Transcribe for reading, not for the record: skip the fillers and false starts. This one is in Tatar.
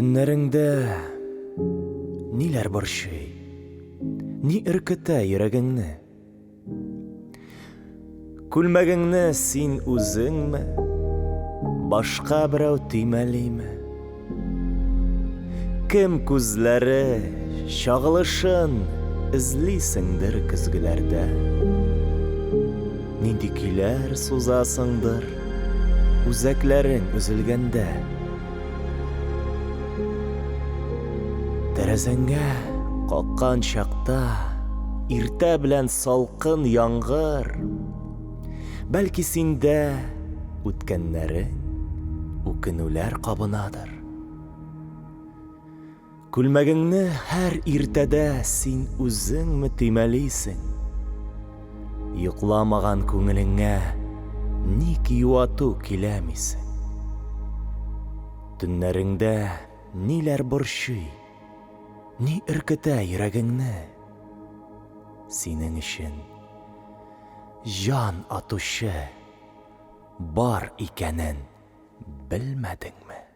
Төннәреңдә ниләр борчый, ни өркетә йөрәгеңне? Күлмәгеңне син үзеңме, башка берәү төймәлиме? Кем күзләре чагылышын эзлисеңдер көзгеләрдә? Нинди көйләр сузасыңдыр үзәкләрең өзелгәндә? Тәрәзәңә каккан чакта иртә белән салкын яңгыр, бәлки синдә үткәннәрең, үкенүләр кабынадыр. Күлмәгеңне һәр иртәдә син үзеңме төймәлисең? Йокламаган күңелеңә ник юату киләмисең? Төннәреңдә ниләр борчый, ни өркетә йөрәгеңне? Синең өчен җан атучы бар икәнен белмәдеңме?